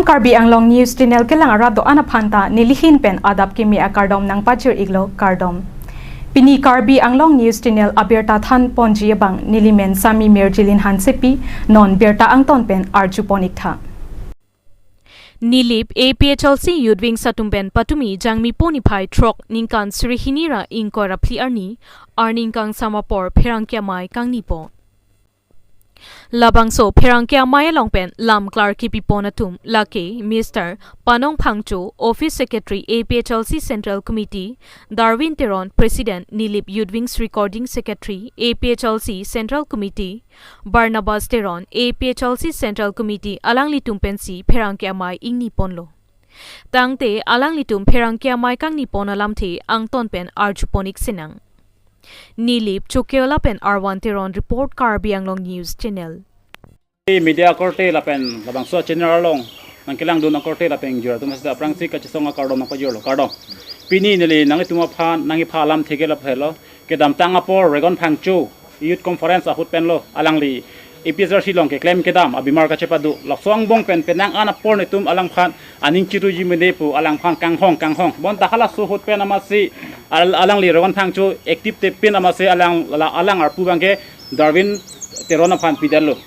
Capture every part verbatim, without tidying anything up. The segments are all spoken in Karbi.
Karbi Anglong News Channel kelang arat do-an aphan ta nelihin pen adap kimi akardom nangpajir-iklo, kardom. Pini Karbi Anglong News Channel abirta thanponji abang nelimen Sami Mirjilin Hansepi, non birta angton pen arjupon-iktha. Nilip A P H L C Youth Wings atum pen patumi Jangmi po niphai throk ningkan suri hini ra ingkoi ra phli arni, arni ingkang samapor pherangke amei kangnipo. Labangso pherangke amei along pen lam klar kipipon atum lake Mister Panong Phangcho, Office Secretary A P H L C Central Committee, Darwin Teron, President Nilip Youth Wings Recording Secretary A P H L C Central Committee, Barnabas Teron, A P H L C Central Committee, alanglitum pensi pherangke amei ingniponlo. Tangte alanglitum pherangke amei kangnipon alamthe angton pen arjupon-ik sinang. Nilip Chokiola pen Arwan Teron report, Karbi Anglong News Channel. Media akorte lapen labangso channel along nangkelangdun akorte lapen ingjir atum seta aphrangsi kachesong akardom nangpajirlo, kardom. Pini neli nanglitum aphan nangkepha alamthe ke lapu helo, kedamtang apor Regon Phangcho Youth Conference ahut penlo alangli A P H L C along keklem kedam abimar kachepado, laso angbong pen penang an apor netum alangphan aning chiruji mene pu alangphan kanghong kanghong. Bonta halaso ahut pen amatsi al-, alangli Regon Phangcho active tepin amatsi alang, la, alang arpu abangke Darwin Teron aphan pidetlo.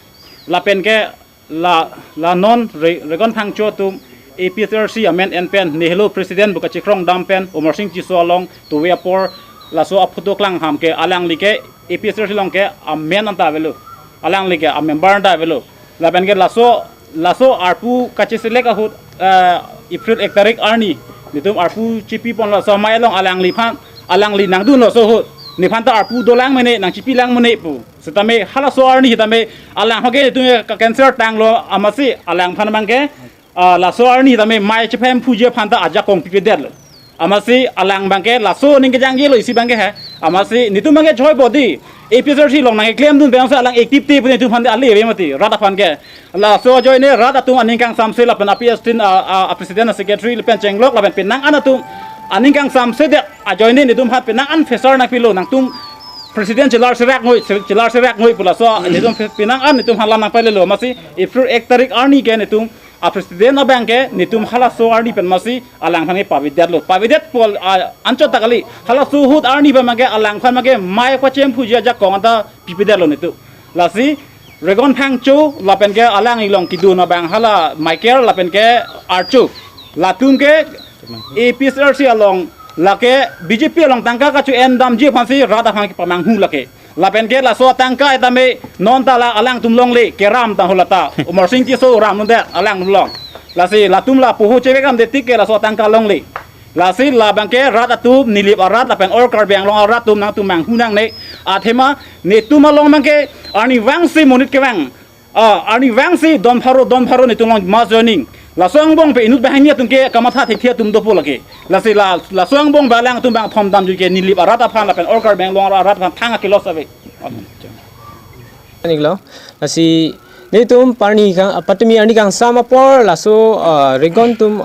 Lapen ke la, la non Re-, Regon Phangcho atum A P H L C amen en pen nehelo President pu kachekrong dam pen Umar Sing Tisso along tove apor laso aphoto klangham ke alangli ke A P H L C along ke amen anta avelo. Alangli ke amember anta avelo. Lapen ke laso, laso arpu kacheselek ahut, eh, April ek tarik arni netum arpu chipi pon laso amei along alangliphan, alangli nangdun laso ahut. Nephan ta arpu dolang mene, nangchipilang mene pu. Setame halaso arni setame alang hoke netum ke cancer tanglo amatsi alangphan abangke, ah, laso arni setame mei chephem phuji aphan ta ajakong pipedetlo. Amatsi alang abangke laso aning kejangjelo isi abangke he. Amatsi netum abangke joy body. A P H L C along nangkeklemdun pen alang active te pu netum aphan ale ave mati rat aphan ke. Laso ajoine rat atum aning kangsamse lapen A P H L C, ah, ah, President, Secretary lapen chenglok lapen penang an atum aning kangsamsedet ajoine netum aphan penang an fresher nangpilo, nangtum President chelar serak ngoi, chelar serak ngoi pu laso netum penang an netum aphan lam nangpailelo. Amatsi April ek tarik arni ke netum a-President abangke netum halaso arni pen amatsi alangphan ke pavedetlo. Pavedet pu, ah, anchot ta kali. Halaso ahut arni pen abangke alangphan abangke mei pachem phuji ajakong anta pipedetlo netum. Lasi Regon Phangcho lapen ke alangli along kedun abang hala Michael lapen ke Archo, latum ke A P H L C along lake B J P along tangka kacho-en damji aphansi rat aphan kepamanghu lake. Lapen ke laso atangka etame non ta la alangtum longle keram ta hulata. Umar Sing Tisso ram nunde alangtum along. Lasi latum la poho chevek damde tik ke laso atangka longle. Lasi labangke rat atum, Nilip arat lapen all Karbi Anglong arat atum nangtum manghu nangne. Athema netum along abangke arnivangsi monit kevang, ah, arnivangsi don pharo don pharo netum along mass joining. Laso angbong pen inut banghini atum ke kamatha thekthe atum dopo lake. Lasi la, laso angbong pen alangtum abang thom damjui ke Nilip arat aphan lapen all Karbi Anglong arat aphan thang akelos ave. Aniklo, lasi netum parni kang, patumi arni kangsam apor laso, ah, Regon atum,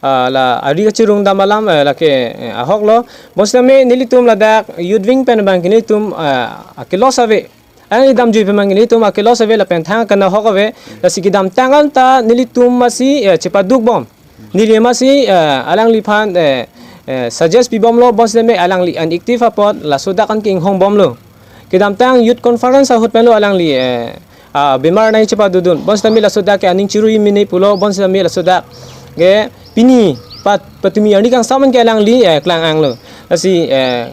ah, la ari kachirung dam alam, eh, lake, eh, ahoklo. Bonsitame nelitum ladak Youth Wing pen abangke nelitum, ah, akelos ave. Alangli damjui pen abangke nelitum akelos ave lapen thang akanahok ave. Lasi kedamtang anta nelitum amatsi, eh, chepaduk bom. Neli amatsi, eh, alangliphan, eh, eh, suggest pibomlo, bonsitame alangli inactive apot laso dak an ke inghongbomlo. Kedamtang Youth Conference ahut penlo alangli, eh, ah, bimar nangchepadodun. Bonsitame laso dak ke aning chiruji mene pulo, bonsitame laso dak ke pini pat, patumi arni kangsam an ke alangli, eh, klang-anglo. Lasi, eh,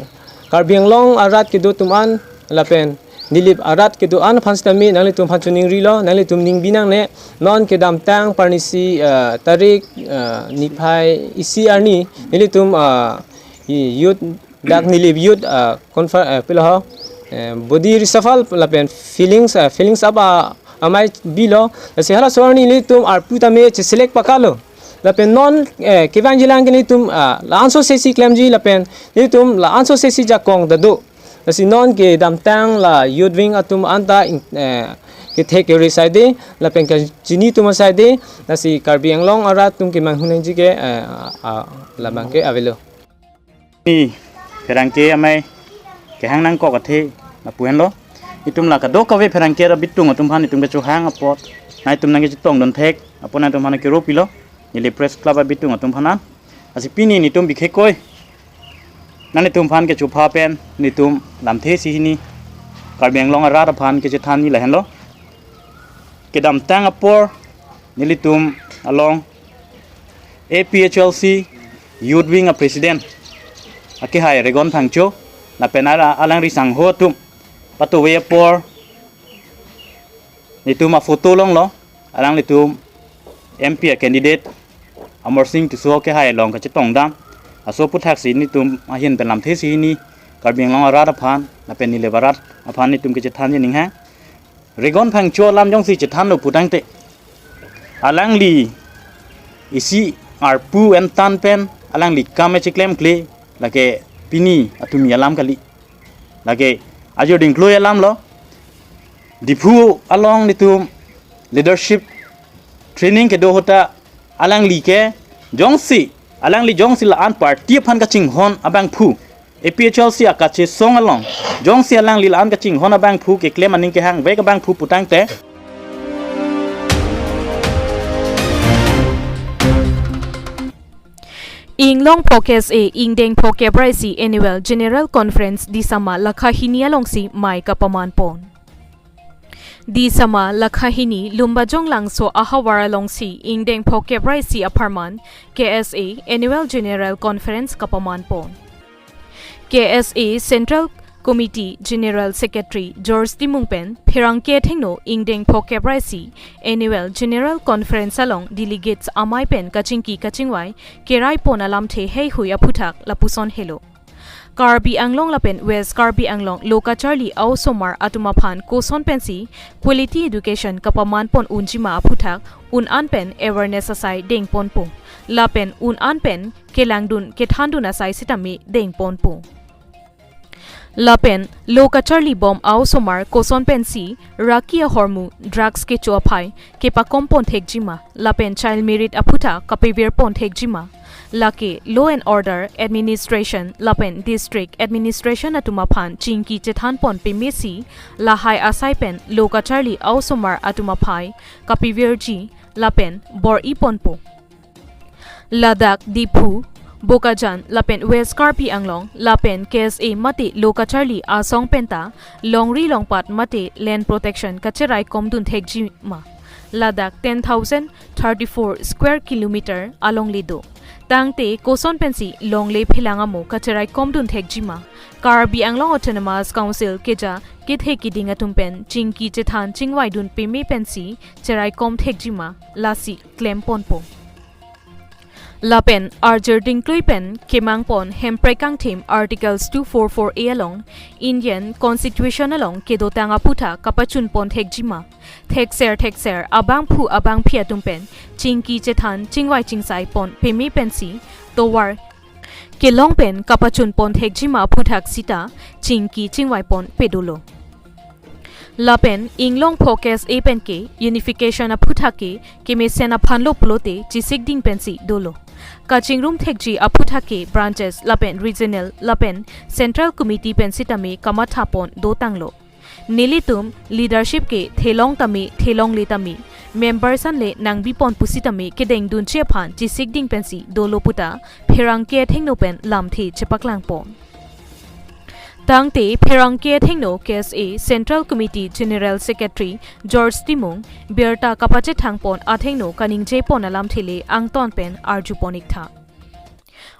Karbi Anglong arat kedo atum an lapen Nilip arat kedo an aphan sitame nanglitum aphan choningrilo, nanglitum ningbi nangne, non kedamtang parnisi, eh, tarik, eh, niphai isi arni nelitum, eh, i youth, dak Nilip youth, eh, confer-, eh, pilo ho, eh, body reshuffle lapen feelings, eh, feelings up, ah, amei bilo. Lasi halaso arni nelitum arpu tame cheselek pakalo. Lapen non, eh, kevangjilang ke nelitum, ah, la-anso sesi klemji lapen nelitum la-anso sesi jakong ta do. Lasi non kedamtang la Youth Wing atum anta in, eh, kethek kere saide lapen kachini atum saide, lasi Karbi Anglong arat atum kemanghu nangji ke, eh, ah, ah, labangke avelo. Ni pherangke amei kehang nangkok athe lapu henlo. Itum la kadokave pherangke abitung atum aphan itum kechohang apot Nangtum nangkechetongdun thek apot nangtum aphan kero pilo, neli press club abitung atum aphan. Lasi pini netum bikhe koi, nanglitum aphan kechopha pen netum lamthe isi hini Karbi Anglong arat aphan kechethanji lahenlo. Kedamtang apor nelitum along A P H L C Youth Wing a President akehai Regon Phangcho lapen ala alangli sangho atum patuve apor netum a photo longlo, alanglitum M P a candidate Amarsing Tisso akehai along kachetongdam. Laso aphuthaksi netum ahin pen lamthe isi hini Karbi Anglong arat aphan lapen nilip arat aphan netum kechethanji ninghang. Regon Phangcho alam jongsi chethanlo putangte, alangli isi arpu entan pen alangli kam e chiklemkle, lake pini atumi alam kali. Lake ajo dingkloi alamlo. Diphu along netum leadership training kedo ahut ta alangli ke jongsi, alangli jongsi la-an party aphan kachinghon abangphu, A P H L C akachesong along jongsi alangli la-an kachinghon abangphu, keklem aning kehangvek abangphu putangte, Inglongpho K S A ingdeng phokep ra isi Annual General Conference Disama lakha hini alongsi mei kapamanpon. Disama lakha hini Lumbajong Langso ahavar alongsi ingdeng phokep ra isi apharman K S A Annual General Conference kapamanpon. K S A Central Committee General Secretary George Timung pen pherangke athengno ingdeng phokep ra isi Annual General Conference along delegates amei pen kachingki kachingvai keraipon alamthe heihui aphuthak lapuson helo. Karbi Anglong lapen West Karbi Anglong lo kacharli a-osomar atum aphan koson pensi quality education kapamanpon unjima aphuthak un-an pen awareness asai dengponpo. Lapen un-an pen kelangdun kethandun asai sitame dengponpo. Lapen lo kacharlibom a-osomar koson pensi raki ahormu, drugs kecho aphai kepakompon thekjima, lapen child marriage aphuthak kapevirpon thekjima, lake law and order administration lapen district administration atum aphan chingki chethanpon pemesi lahai asai pen lo kacharli a-osomar atum aphai kapevirji lapen bor-iponpo. Ladak Diphu, Bokajan lapen West Karbi Anglong lapen K S A mate lo kacharli asong penta longri longpat mate land protection kacheraikomdun thekjima. Ladak ten thousand thirty-four square kilometer alongle do. Tangte koson pensi longle phelang amo kacheraikomdun thekjima. Karbi Anglong Autonomous Council keja kethe kiding atum pen chingki chethan chingvaidun peme pensi cheraikom thekjima, lasi klemponpo. Lapen arjir dingkloi pen kemangpon hemprek kangthim Articles two four four A along Indian Constitution along kedotang aphuthak kapachunpon thekjima. Thekser thekser abangphu abangphi atum pen chingki chethan chingvai chingsaipon peme pensi tovar kelong pen kapachunpon thekjima aphuthak sita chingki chingvaipon pedolo. Lapen Inglongpho K S A penke unification aphuthak ke kemesen aphanlo pulote chesikding pensi dolo. Kachingrum thekji aphuthak ke branches lapen regional lapen central committee pen sitame kamathapon dotanglo. Nelitum leadership ke thelong tame thelongle tame member sanle nangbipon pusitame kedengdunche aphan chesikding pensi dolo puta pherangke athengno pen lamthe chepaklangpon. Tangte pherangke athengno K S A Central Committee General Secretary George Timung birta kapachethangpon athengno kaningjepon alamthe le angton pen arjupon iktha.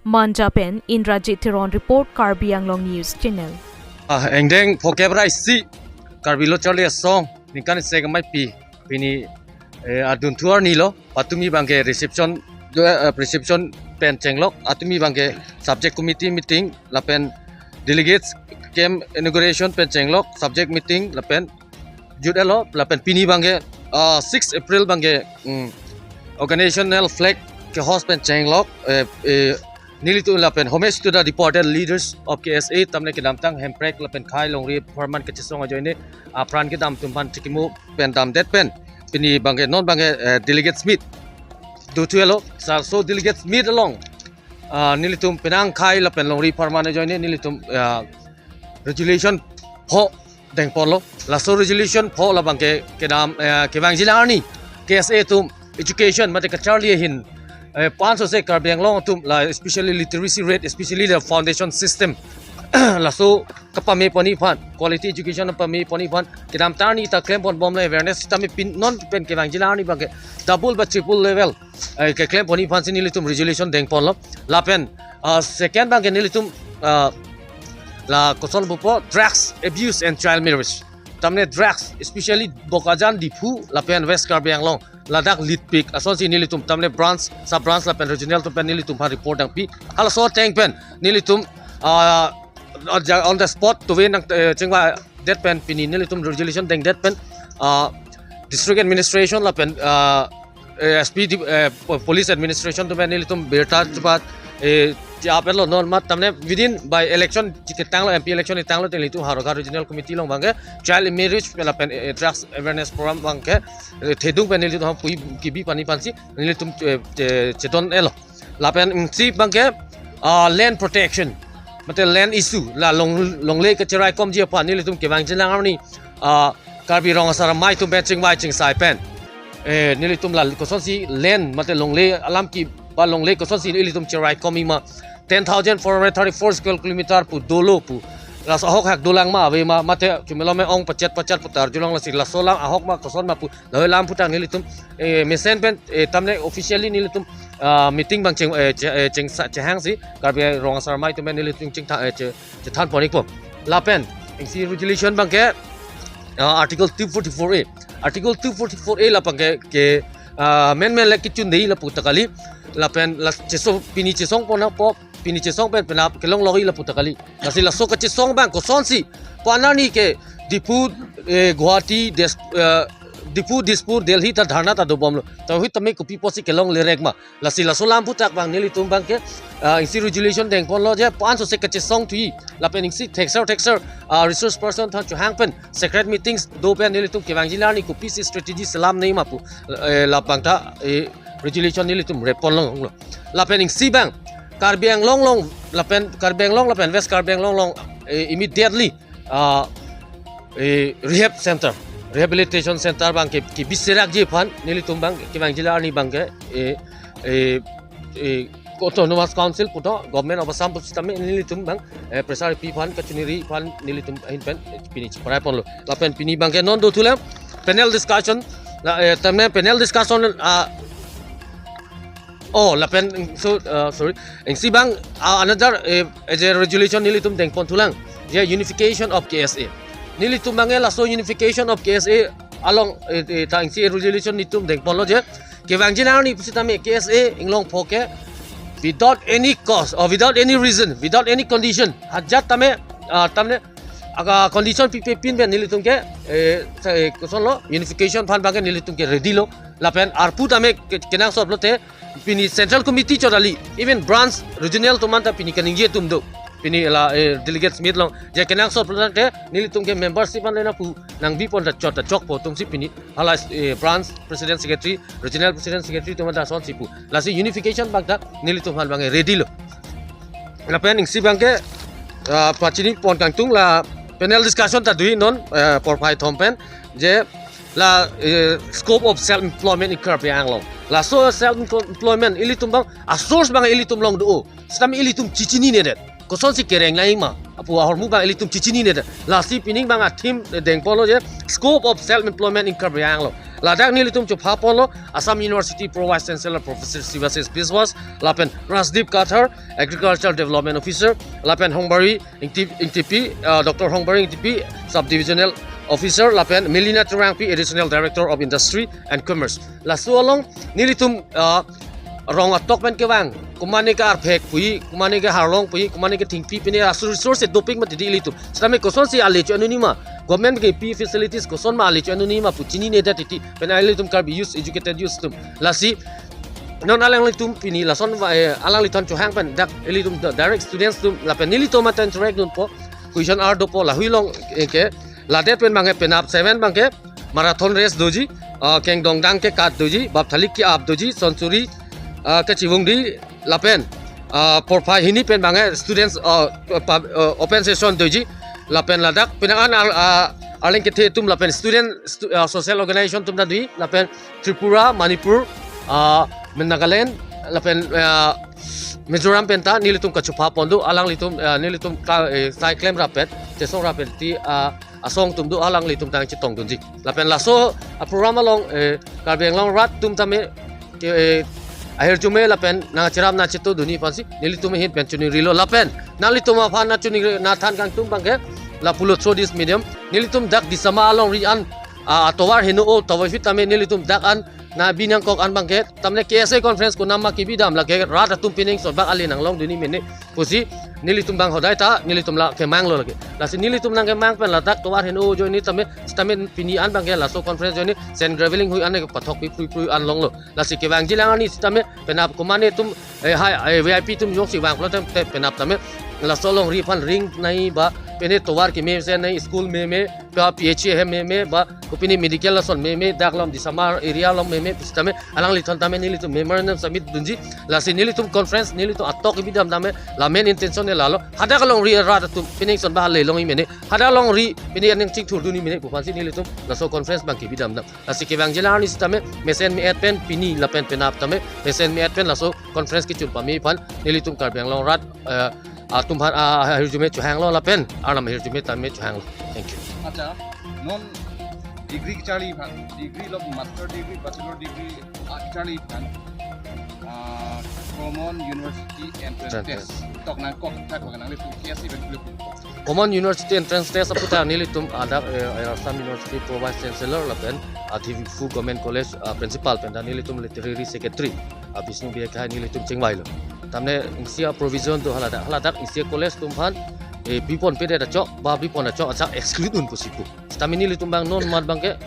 Manja pen Indrajit Teron report, Karbi Anglong News Channel. Ah, ingdeng phokep ra isi Karbi Lo Charli Asong ningkan isi kemai pi pini, eh, adunthu arni lo, patumi abangke reception, eh, reception pen chenglok, atumi abangke subject committee meeting lapen delegates camp inauguration pen chenglok, subject meeting lapen jut-etlo, lapen pini abangke, ah, six April abangke, mm, organizational flag ke host pen chenglok, eh, eh, nelitum lapen homage to the departed leaders of K S A, tamle kedamtang hemprek lapen khei longri apharman kachesong ajoine apran kedam atum aphan chikimo pen damdet pen pini abangke non abangke, eh, delegates meet dothuelo. Laso delegates meet along, ah, nelitum penang khei lapen longri apharman ajoine nelitum, ah, resolution pho dengponlo. Laso resolution pho labangke kedam, eh, kevangjilang arni K S A atum education mate kacharli ahin, eh, pansose Karbi Anglong atum la, especially literacy rate, especially the foundation system, laso kapame poni aphan, quality education pame poni aphan kedamtang arni ta klempon bomlo awareness sitame pini non pen kevangji arni abangke double ba triple level, eh, keklem poni aphansi nelitum resolution dengponlo. Lapen, ah, second abangke nelitum, ah, la koson pupo, drugs abuse and child marriage. Tamne drugs, especially Bokajan, Diphu lapen West Karbi Anglong, ladak litpik asonsi nelitum tamne branch, sub branch lapen regional atum pen nelitum aphan report nangpi. Halaso ateng pen nelitum, ah, on the spot tuve nang, eh, chingvadet pen pini nelitum resolution dengdet pen, ah, district administration lapen, ah, eh, S P di, eh, po-, police administration atum pen nelitum birta chupat, eh, chiapetlo non mat tamne within by election chiketanglo, M P election itanglo te nelitum Howraghat regional committee along abangke child marriage lapen, eh, drugs awareness program abangke, eh, thedung pen nelitum pui kibi poni aphansi nelitum, eh, che-, chedon-etlo. Lapen isi abangke, ah, land protection mate land issue, la long, longle kachiraikomji aphan nelitum kevangji arni, ah, Karbi Rong Asar Amei atum pen chingvai chingsai pen, eh, nelitum la kosonsi land mate longle alam ke ba longle kosonsi nelitum chiraikomi ma, ten thousand four hundred thirty-four square kilometer pu dolo pu, laso ahok hak dolang ma ave ma, mate chumelo me ong pachet pachet pu tarjulong, lasi laso alam ahok ma koson ma pu, lahei alam aphuthak nelitum, eh, mesen pen, eh, tamne officially nelitum, ah, meeting abang cheng, eh, che-, eh, chengsa-, chehangsi Karbi Rong Asar Amei atum pen nelitum chingtha, eh, che-, chethan pon-ikpo. Lapen isi resolution abangke, ah, Article two forty-four A. Article two forty-four A la abangke ke, ah, amendment le kechun dei lapu ta kali. Lapen la cheso pini chesong pon apot, pini chesong pen penap kelong logi lapu ta kali. Lasi laso kachesong abang kosonsi, pu arni ke Diphu, eh, Guwahati, Des-, eh, Diphu, Dispur, Delhi ta dharna ta dobomlo. Ta hui tame kopi apotsi kelongle rek ma. Lasi laso alam aphuthak abang nelitum abangke, ah, isi resolution dengponlo je pansose kachesong thuji. Lapen isi thekser thekser, ah, resource person aphan chohang pen secret meetings do pen nelitum kevangji arni kopisi strategy selam nei ma pu, eh, la abang ta, eh, resolution nelitum reponlonglo. Lapen isi abang Karbi Anglong along, lapen Karbi Anglong lapen West Karbi Anglong along, eh, immediately, ah, eh, rehab center, rehabilitation center abangke, kebiserakji aphan nelitum abang kevangji arni abangke, eh, eh, eh, Autonomous Council puthot, Government of Assam pusitame nelitum abang, eh, pressure pi aphan, kachiniri aphan nelitum ahin pen, eh, pini chiparai ponlo. Lapen pini abangke non do thulang panel discussion, la, eh, tamne panel discussion, ah, oh, lapen, so, uh, sorry. Isi abang, uh, another, eh, as a resolution nelitum dengpon thulang. Je unification of K S A. Nelitum abangke laso unification of K S A along, eh, eh, ta isi resolution nelitum dengponlo je kevangji arni pusitame K S A inglong pho ke without any cause or without any reason, without any condition, ajat tame, uh, tamne aga condition pipe pin pen nelitum ke, eh, sa-, eh, kosonlo, unification aphan abangke nelitum ke ready lo. Lapen arpu tame ke-, kenangsot lote pini central committee chot kali, even branch regional atum anta pini kaningje atum do. Pini la, eh, delegates meet along je kenangsot lote nelitum ke membership an lena pu nangbi pon ta chot ta chokpo atumsi pini hala, eh, branch president secretary, regional president secretary atum anta asonsi pu. Lasi unification abang ta nelitum aphan abangke ready lo. Lapen isi abangke, ah, pachini pon kangtung la panel discussion ta doji non, eh, porphai thom pen je la, eh, scope of self employment in Karbi Anglong. Laso self employment ilitum abang, a source abang ilitum along do. Sitame ilitum chechininedet. Kosonsi kereng nangji ma pu ahormu abang ilitum chechininedet. Lasi pining abang a theme, eh, dengponlo je scope of self employment in Karbi Anglong. Ladak nelitum chopha ponlo Assam University Pro Vice Chancellor Professor Sivasis Biswas, lapen Rajdeep Kathar, Agricultural Development Officer, lapen Hongbari Ingti-, Ingtipi, uh, Doctor Hongbari Ingtipi, Subdivisional Officer, lapen Melina Terangpi, Additional Director of Industry and Commerce. Laso along nelitum, uh, rong atok pen kevang, komatne ke Arphek puji, komatne ke Harlong puji, komatne ke Thingpi pine, aso resource dopik mati di ilitum. Sitame kosonsi ale cho-anunji ma, government kepi facilities koson ma ale cho-anunji ma pu chininedet titi. Pen ilitum Karbi youth, educated youth atum. Lasi non alanglitum pini lason va, eh, alanglitum chohang pen dak ilitum di-, direct students atum lapen nelitum anta interact dunpo, question hour dopo, lahei along, eh, ke ladet pen abangke penap seven abangke marathon race doji, ah, kengdong dang kekat doji, bapthalik ke-ap doji, sonsuri, ah, kechivung di, lapen, ah, porphai hini pen abangke students, ah, pub-, ah, open session doji, lapen ladak penang an, ah, arleng kethe atum lapen student stu- ah, social organization atum ta dui lapen Tripura, Manipur, ah, Nagaland lapen ah, Mizoram pen ta nelitum kachupha pon do, alanglitum ah, nelitum ka eh, sai klem rapet, chesong rapet ti ah, asong atum do, alanglitum ta nangchetongdunji. Lapen laso a program along eh, Karbi Anglong arat atum tame ke eh, ahirjume lapen nangcherap nangchetongdunji aphansi nelitum ahin pen chiningrilo lapen nanglitum aphan nangchiningri nangthan kangtung abangke lapulo through this medium nelitum dak Disama alongri an ah, atovar heno o tovar fit tame nelitum dak an nangbi nangkok an abangke tamne K S A conference konama kebidam lake rat atum pining son bak ale nanglongdunji mene pusi nelitum abang hodai ta nelitum la kemanglo lake. Lasi nelitum nangkemang pen ladak tovar heno o ajoine tame sitame pini an abangke laso conference ajoine sand graveling hui an ke pathok pi prui prui an longlo. Lasi kevangji lang arni sitame penap komane atum eh, hai eh, V I P atum jongsi vanglo tame te penap tame laso alongri aphan ring nangji ba pine tovar keme se nangji, school meme ba P H C hem meme ba kopine medical ason meme dak along Disama area along meme sitame alangliphan tame nelitum memorandum submit dunji. Lasi nelitum conference nelitum atok kebidam tame la main intention ne lalo hadak alongri rat atum pining son bak ale longji mene, hadak alongri pini aning chingthurdunji mene pu aphansi nelitum laso conference abang kebidam dam. Lasi kevangji lang arni sitame mesen me-et pen pini lapen penap tame mesen me-et pen laso conference kechun pame aphan nelitum Karbi Anglong arat eh, atum aphan ah, ahirjume chohanglo lapen arnam ahirjume tame chohanglo. Thank you. Accha, non degree kecharli aphan, degree lo master degree, bachelor degree ah, kecharli aphan ah, Common University Entrance Entrance Test Test. Tok nangkok thak bang nanglitum K S A pen kulik. Common University Entrance Test aputhak nelitum adak eh, eh, Assam University Pro Vice Chancellor lapen ah, Diphu Government College ah, Principal pen ta nelitum Literary Secretary ah, Bishnu Bey akhai nelitum chingvailo. Tamne isi a provision do haladak, haladak isi college atum aphan eh, bipon pedet achok ba bipon achok achak exclude un pusi pu. Sitame nelitum abang non mat abangke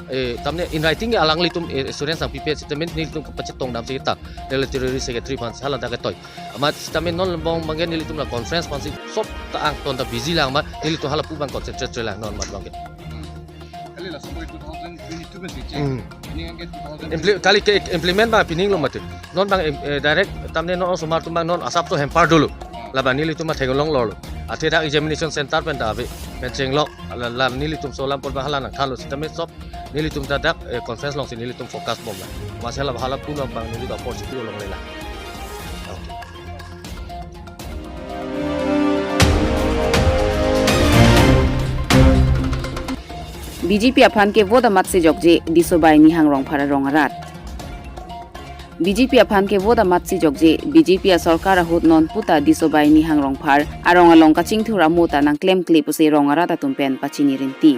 eh, tamne in writing alanglitum eh, assurance nangpipe sitame nelitum kepachetongdam si kita Literary Secretary aphan haladak ketoi. Amat sitame non lembong abangke nelitum la conference aphansi sop ta angton ta busy lang ma nelitum halapu abang concentrate lang non mat abangke. Kali laso two thousand twenty-two pen si cheng. Hmm. Ini kan ke two thousand Imple- kali ke implement abang pining lo mati. Non abang im- eh, direct tamne non osomar atum abang non asap so hamper dolo. Laban nelitum atheng long lolo. Athe dak examination center pen ta ave. Pen chenglok la, la nelitum so lampot abang hala nangthanlo sitame sop nelitum ta dak eh, conference alongsi nelitum focus bom la. Masi hala halapu abang nelitum apor si longle la. Okay. B J P aphan ke vote amat si jokje, Disobai Nihang Rongphar arong arat. B J P aphan ke vote amat si jokje, B J P asorkar ahut non puta Disobai Nihang Rongphar arong along kachingthur amo ta nangklemkle pusi rong arat atum pen pachini rinti.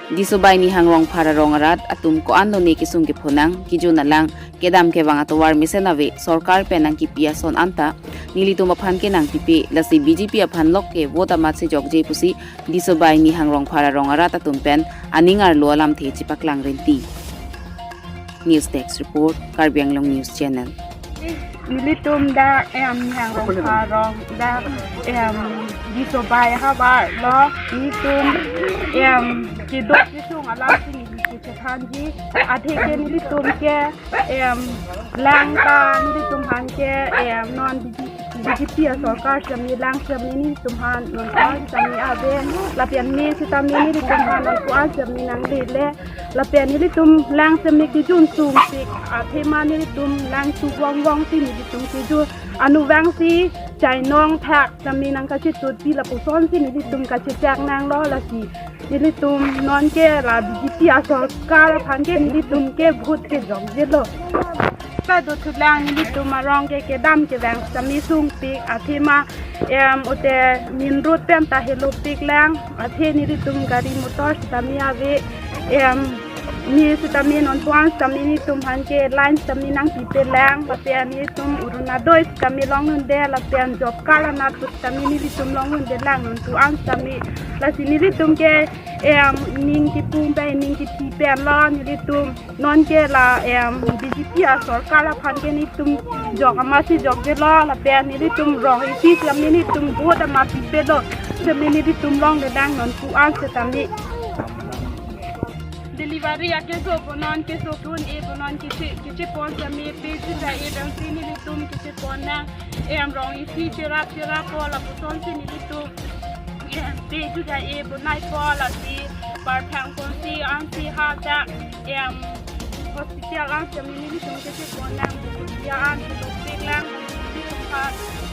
Disobai Nihang Rongphar arong arat atum ko-an lone kesung kephonang, kejun alang, kedam kevang atovar mesen ave, sorkar pen nangkipi ason anta nelitum aphan ke nangpipe, lasi B J P aphan lok ke vote amat si jokje pusi Disobai Nihang Rongphar arong arat atum pen aning arlo alamthe chepaklang rinti. News Desk Report, Karbi Anglong News Channel. Nelitum dak em Nihang Rongphar arong dak em Disobai havar lo nelitum em kedo kesung alam si neli kechethanji. Athe ke nelitum ke em lang ta nelitum aphan ke em non B J P asorkar sitame lang sitame nelitum aphan non ko-an sitame ave lapen me sitame nelitum aphan non ko-an sitame nanglele. Lapen nelitum lang sitame kejun sungpik athema nelitum lang su vongvong si nelitum kejun anuvang si chainong thak sitame nangkachetutpi lapusonsi nelitum kachechak nanglo lasi nelitum non ke la B J P asorkar aphan ke nelitum ke vote ke jokjelo. Pado thulang nelitum arong ke kedam kevang sitame sungpik athema em ote main road pen ta helopik lang athe nelitum gari motor sitame ave em me sitame non puan sitame nelitum aphan ke line sitame nangpipe lang lapen nelitum Orunodoi sitame longdunde lapen job card anat sitame nelitum longdunde lang non puan sitame lasi nelitum ke em ning kipum pen ning kithi pen lo nelitum non ke la em B J P asorkar aphan ke nelitum jok amat si jokjelo lapen nelitum rong isi sitame nelitum vote amat pipelo sitame nelitum longdedang non puan sitame. Delivery akeso bonon keso tun e bonon kiche kiche pon sitame pe juda e dang si nelitum kiche pon nang em rong isi cherap cherap po lapusonsi nelitum em pe juda e bonai po lasi Parthang ponsi ansi hadak em hospital an semi nelitum kechepon lang, hospital an si lopik lang, nelitum ha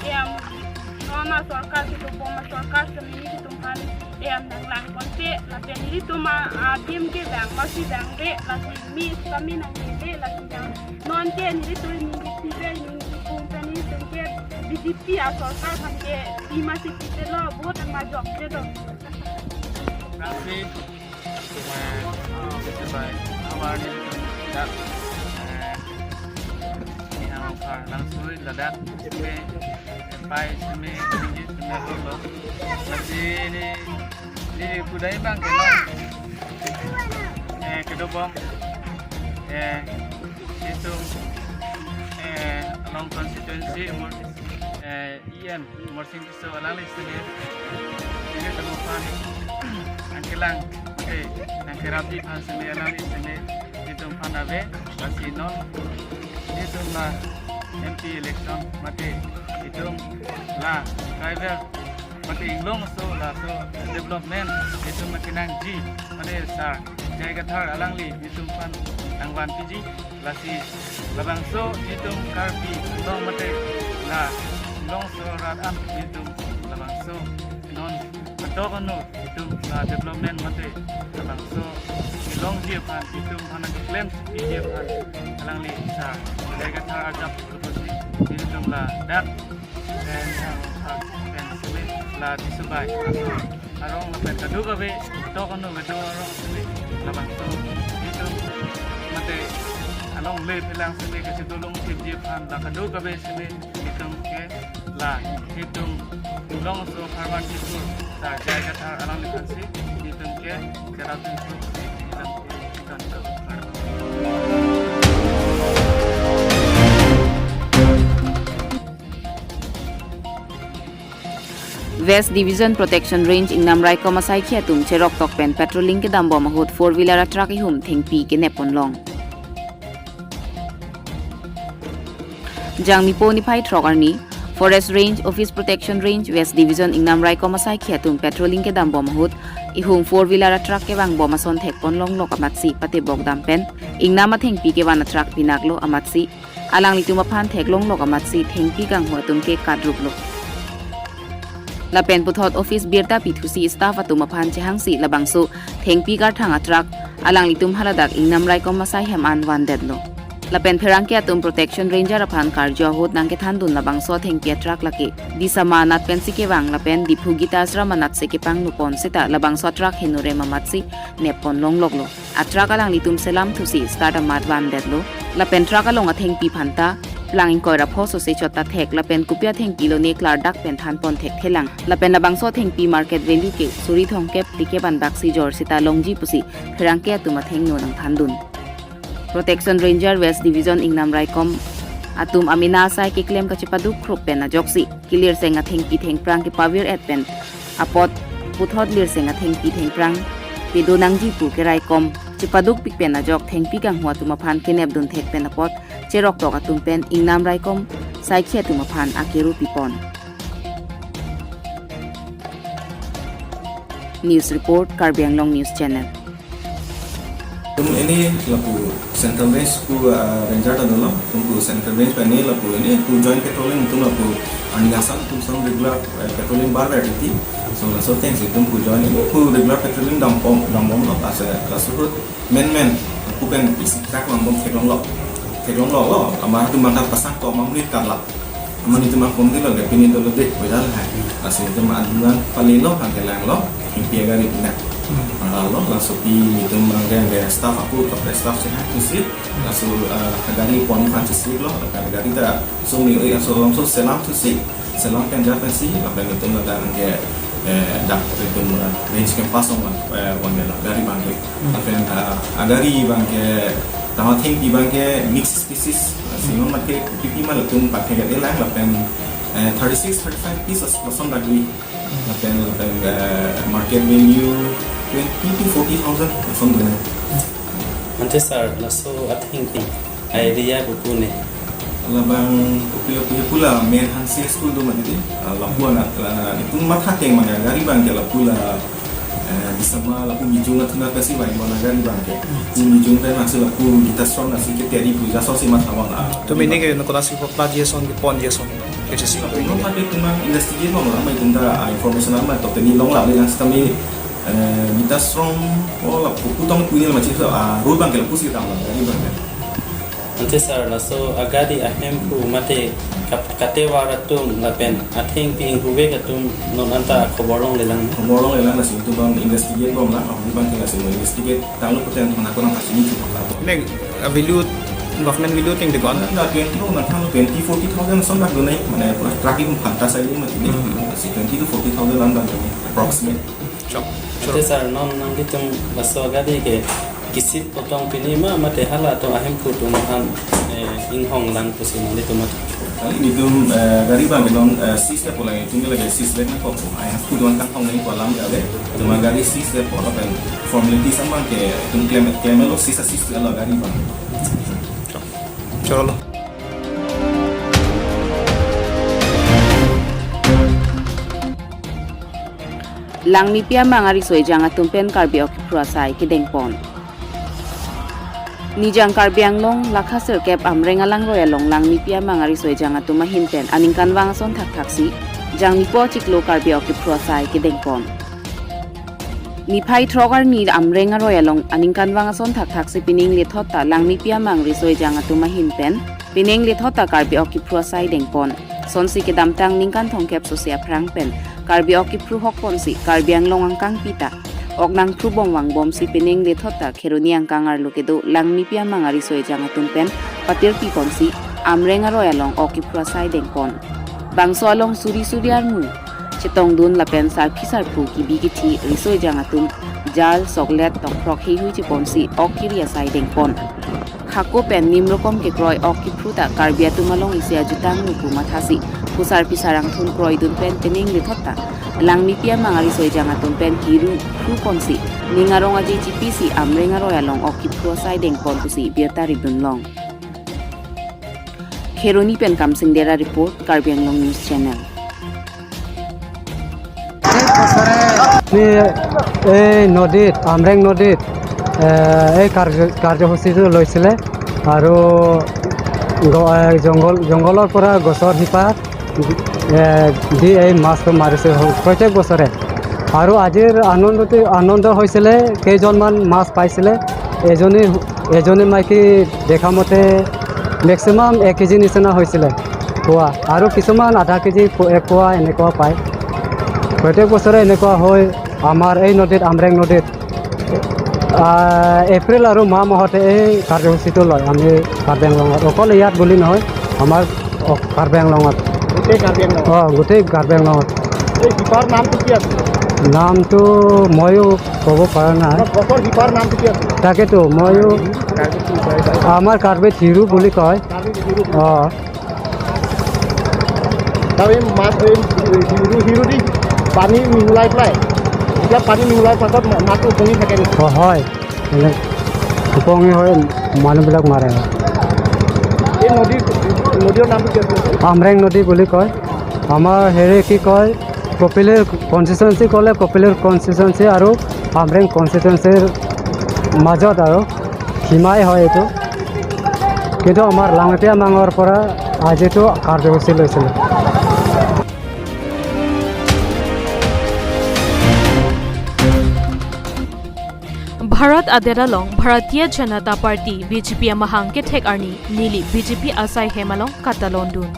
em non asorkar kedobom asorkar semi nelitum aphan em nanglang ponpe, lapen nelitum a adim kevang masi vangve, lasi mi sami nangkeve, lasi vang non ke nelitum ningkepipet ningkepung pen nelitum ke B J P asorkar aphan ke pi masi pipetlo, vote ma jokjedo. Rasi, eh, sebagai awal ni dak, eh, ni awal langsung ladak, eh, pai semi, semi lo. Lasi ni, ni kudai bang ke non, eh, kedobom, eh, itum, eh, along constituency, eh, E M Morsing Tisso alangli sini, ini temukan angkelang, mate, angkerapi aphan sini alangli sini, itum aphan ave, lasi non, itum la M P election, mate, itum la tribal, mate, inglongso laso development, itum makinangji, mate, sir, J I Kathar alangli, itum aphan nangvanpiji, lasi labangso itum Karbi along mate la longso rat an itum labangso non atok ano itum la development mate labangso ilongji aphan itum aphan keklem piji aphan alangli sir J I Kathar ajap lupusi itum ladak pen pen sini la Tisso bai arong lapen kadokave tok ano kedo arong sini labangso itum mate along le phelang sini kachedolong thipji aphan la kadokave sini itum ke la itum longso Harman Tisso ta J I Kathar alangliphan si itum ke cherap itum si itum itum West Division Protection Range Ingnam Raikom asaikhi atum cheroktok pen patrolling kedambom ahut four wheeler atruck ihum thengpi kenep ponlong. Jangmipo niphai throk arni, Forest Range, Office Protection Range, West Division Ingnam Raikom asaikhi atum patrolling kedambom ahut ihum four wheeler atruck kevangbom ason thek ponlonglok amatsi patebok dam pen Ingnam athengpi kevan atruck pinaklo amatsi alanglitum aphan theklonglok amatsi thengpi kanghu atum ke kadruplo. Lapen puthot office birta pithusi staff atum aphan chehangsi labangso thengpi karthang atruck alanglitum haladak Ingnam Raikom asai hem an vandetlo. Lapen pherangke atum Protection Ranger aphan karju ahut nangkethandun labangso thengpi atruck lake Disama anat pensi kevang lapen Diphu Gita Ashram anatsi kepangno pon seta labangso atruck henurem amatsi nep ponlongloklo. Atruck alanglitum selam thusi start amat vandetlo. Lapen truck along athengpi aphanta plang ingkoi ra pho sose chot ta thek lapen kopi athengpi lone klardak pen than pon thekthelang. Lapen labangso athengpi market value ke suri thomkep phlikep anbaksi jor seta longji pusi pherangke atum athengno nangthandun. Protection Ranger West Division Ingnam Raikom atum amena asai keklem kachepaduk khrup pen ajoksi kelirseng athengpi thengphrang kepavir et pen apot puthot lirseng athengpi thengphrang pedo nangji pu keraikom chepadukpik pen ajok thengpi kanghu atum aphan kenepdun thek pen apot cheroktok atum pen Ingnam Raikom saikhi atum aphan akeru pipon. News report, Karbi Anglong News Channel. Tum ini lapu Central Range pu, ah, Ranger ta dolo, tum pu Central Range pen ini lapu ini pu joint patrolling tum lapu arni asam tum sam regular, eh, patrolling bar ber titi. So laso ateng si tum pu joint ini pu regular patrolling dambom, dambomlo, ase, laso ahut men men pu pen isi track dambom theklonglok. Theklongloklo, amat tum bangta pasang ko mamrit karlak. Amat itum akom dilo ke pini dolo deh, bejal hai. Lasi itum adungan palilo, angkelanglo, ingpi agari pina. Hmm. Anglo, laso pi itum angke angke staff aku, top staff sehat kusip. Laso, eh, agari pon kan sisip lo, agari ta sumi, eh, so, so selam sisip. Selam pen ja pensi, lapen itum ladak angke, eh, dak itum, eh, range campus ong, eh, wan gela, gari bangke. Hmm. Lapen, eh, agari bangke, tama thengpi bangke mix species. Sino mate pipi ma latum pakai gade lang lapen, eh, thirty-six, thirty-five pieces lason dagri. Lapen, lapen, eh, market value twenty to forty thousand lason dagri. Ante sir, laso athengpi idea pu pu ne. Labang kopi kopi pula main hansi school do mati di. Ah, lapu anak, ah, itum matha keng mangga gari bangke lapu la Eh, bisa ma lapu mijung athuna pesi bai mona gari bangke. Pu mijung pen masih lapu kita son nasi ke teri puja so si mas awang ah. To mini ke nukona si pokta dia son ke pon dia son. Kecil si lapu. Lapu non pakai tumang investigate mong lama itum ta, ah, information lama to teni long lama yang kami, eh, kita strong oh lapu kutong punya lama cip ah rule bangke lapu si kita mona gari bangke. Ante sir, laso agari ahemphu mate kap-, katevar atum lapen athengpi inghuvek atum non anta khobor longlelang. Khobor longlelang lasi itum non investigate bomlang, ahum bangke lasi investigate tanglo puten mana kurang kasih ni cukup apa. Neng, uh, value, government value ting de kon? Na twenty, na tang twenty, forty thousand son dak dunai, mana pura truck itu pantas aja mati ni, Hmm. si twenty to forty thousand an bang approximate. Chok. Ante sir, non nanglitum laso agari ke kisip potong pini ma mate hala atum ahemphu atum aphan, eh, inghong lang pusi nanglitum mat. Kali itum, eh, gari bang non, eh, seize ta pulang itum lagi seize lagi na kok. Ahemphu atum kang hong nai pulang ya be. Cuma gari seize ta pulang pen formality sama ke itum claim claim lo seize seize lo gari bang. Chok. Cholo. Langmepi amang ariso ejang atum pen Karbi ok kiphru asai kedengpon. Nijang Karbi Anglong lakha sirkep Amreng alangroi along Langmepi amang ariso ejang atum ahin pen aningkanvang ason thakthaksi Jangmipo achiklo Karbi ok kiphru asai kedengpon. Niphai throk arni Amreng aroi along aningkanvang ason thakthaksi pining lethot ta Langmepi amang riso ejang atum ahin pen pining lethot ta Karbi ok kiphru asai dengpon. Sonsi kedamtang ningkan thomkep sose aphrang pen Karbi ok kiphru hokponsi Karbi Anglong angkangpi ta ok nangphrubom vangbomsi pining lethot ta Kheroni angkang arlo kedo Langmepi amang ariso ejang atum pen patirpiponsi Amreng aroi along ok kiphru asai dengpon. Bangso along suri suri armu chetongdun lapen sarpi sarpo kebi kethi riso ejang atum jal, soklet, tongphrok heihui cheponsi ok kiri asai dengpon. Hako pen nimrokom kekroi ok kiphru ta Karbi atum along isi ajutang lo pu mathasi phusar phisar angthun kroidun pen pining lethot ta Langmepi amang ariso ejang atum pen hiru phruponsi ning arong aje chipisi Amreng aroi along ok kiphru asai dengpon pusi birta ripdunlong. Kheroni pen Kamsing Dera report, Karbi Anglong News Channel. আমি এই নদীত, আমৰেং নদীত, এ, এই কাৰ্য-, কাৰ্যসূচীটো লৈছিলে আৰু গ-, এ, জংঘল, জংঘলৰ পৰা গছৰ শিপা, এ, দি এই মাছটো মাৰিছে প্ৰত্যেক বছৰে। আৰু আজিৰ আনন্দটো, আনন্দ হৈছিলে, কেইজনমান মাছ পাইছিলে, এজনী, এজনী মাইকী দেখা মতে মেক্সিমাম এক কেজি নিচিনা হৈছিলে পোৱা, আৰু কিছুমান আধা কেজি পো-, এক পোৱা এনেকুৱা পায়। প্ৰত্যেক বছৰে এনেকুৱা হয় আমাৰ এই নদীত, আমৰেং নদীত। আহ, এপ্ৰিল আৰু মে মাহতে এই কাৰ্যসূচীটো লয় আমি কাৰ্বি আংলঙত। অকল ইয়াত বুলি নহয়, আমাৰ অ-, কাৰ্বি আংলঙত। গোটেই কাৰ্বি আংলঙত? অ, গোটেই কাৰ্বি আংলঙত। এই শিপাৰ নামটো কি আছিল? নামটো ময়ো ক'ব পৰা নাই। আমাৰ গছৰ শিপাৰ নামটো কি আছিল? তাকেতো, ময়ো, আমাৰ কাৰ্বিত হিৰো বুলি কয়। কাৰ্বিত হিৰো বুলি। অ। আৰু এই মাছ, এই হিৰো, হিৰো দি পানী মিহলাই পেলাই, এতিয়া পানী মিহলাই পাছত মা-, মাছটো উপঙি থাকে নেকি? অ, হয়। মানে উপঙি হৈ মানুহবিলাক মাৰে। এই নদীৰ, নদীৰ নামটো কি আছিল? আমৰেং নদী বুলি কয়। আমাৰ হেৰি কি কয়, কপিলীৰ কনষ্টিটুৱেঞ্চি ক'লে কপিলীৰ কনষ্টিটুৱেঞ্চি আৰু আমৰেং কনষ্টিটুৱেঞ্চিৰ মাজত আৰু সীমাই হয় এইটো। কিন্তু আমাৰ লাংতিয়া মাঙৰ পৰা আজিতো কাৰ্যসূচী লৈছিলোঁ। Bharat adet along Bharatiya Janata Party, B J P amahang kethek arni Nilip B J P asai hem along katalondun.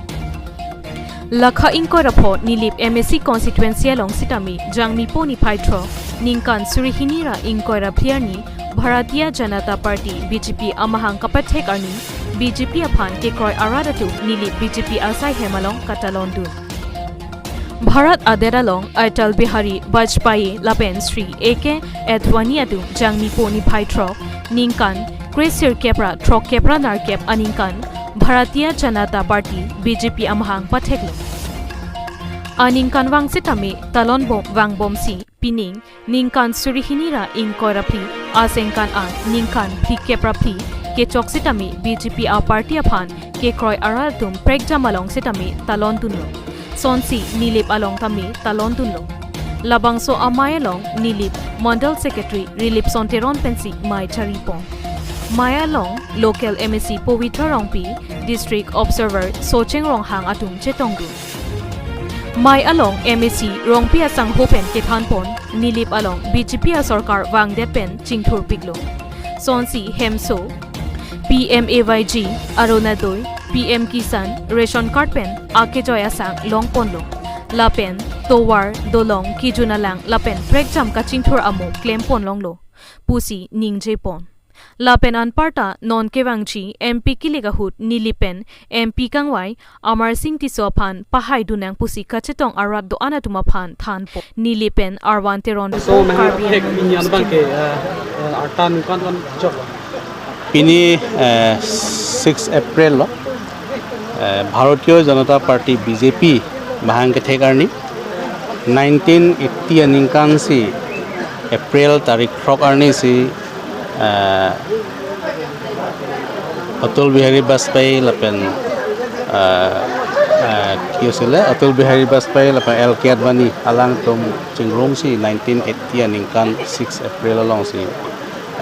Lakha ingkoi ra pho Nilip M A C constituency along sitame Jangmipo niphai throk ningkan suri hini ra ingkoi ra phli arni Bharatiya Janata Party, B J P amahang kapathek arni B J P aphan kekroi arat atum Nilip B J P asai hem along katalondun. Bharat adet along Atal Bihari Vajpayee lapen Shri A K Advani atum Jangmipo niphai throk ningkan kresirkep ra throkkep ra nerkep aningkan Bharatiya Janata Party, B J P amahang patheklo. Aningkanvang sitame talon bom vangbomsi pining ningkan suri hini ra ingkoi ra phli asengkan an ningkan phlikep ra phli kechok sitame B J P a party aphan kekroi arat atum prekjam along sitame talondunlo. Sonsi Nilip along tame talondunlo. Labangso amei along Nilip Mandal Secretary Rilipson Teron pensi mei charipon. Mei along local M A C Pavitra Rongpi, District Observer Socheng Ronghang atum chetongdun. Mei along M A C Rongpi asangho pen kethanpon, Nilip along B J P asorkar vangdet pen chingthurpiklo. Sonsi hemso, P M A Y G, Orunodoi, P M Kisan, ration card pen akejoi asang longponlo. Lapen tovar, dolong, kejun alang lapen prekjam kachingthur amo klempon longlo pusi ningjepon. Lapen anparta non kevangji M P kilik ahut Nilip pen M P kangvai Amarsing Tisso aphan pahaidun nang pusi kachetong arat do-an atum aphan thanpo. Nilip pen Arvan Teron. So, Karbi Anglong News. Pini, eh, six April lo, eh, Bharatiya Janata Party B J P mahang kethek arni, nineteen eighty aningkan si April tarik throk arni si, eh, Atal Bihari Vajpayee lapen, eh, eh, ki asile, Atal Bihari Vajpayee lapen L K Advani alangtum chingrumsi nineteen eighty aningkan six April alongsi,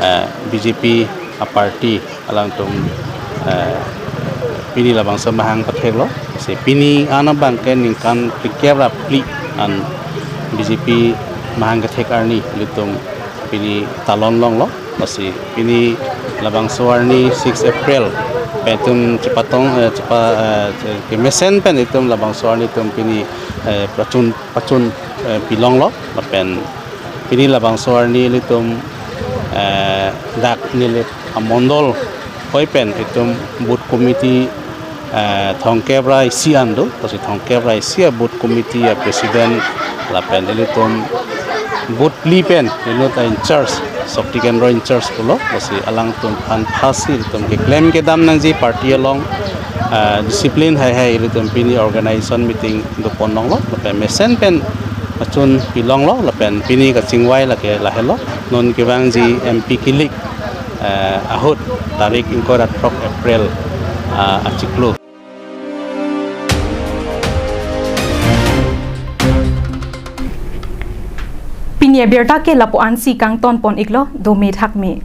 eh, B J P aparty alangtum, eh, pini labangso mahang patheklo. Si pini an abangke ningkan phlikep ra phli an B J P mahang kethek arni ilitum pini talon longlo. Lasi pini labangso arni six April pen itum chepatong, eh, chepa, eh, che-, kemesen pen itum labangso arni itum pini, eh, pachun, pachun, eh, pilonglo. Lapen pini labangso arni ilitum, eh, dak Nilip amondol hoi pen itum booth committee, eh, thomkep ra isi an do, lasi thomkep ra isi a booth committee a president lapen ilitum booth phli pen inut a in charge, Shakti Kendra in charge pulo, lasi alangtum aphan phasi ilitum keklem kedam nangji party along, eh, discipline haihai ilitum pini organization meeting dopon longlo, lapen mesen pen pachun pilonglo, lapen pini kachingvai lake lahelo, non kevangji M P kilik, eh, ahut tarik ingkoi ra throk April, ah, achiklo. Pini abirta ke lapu-ansi kangtonpon iklo, dome thakme.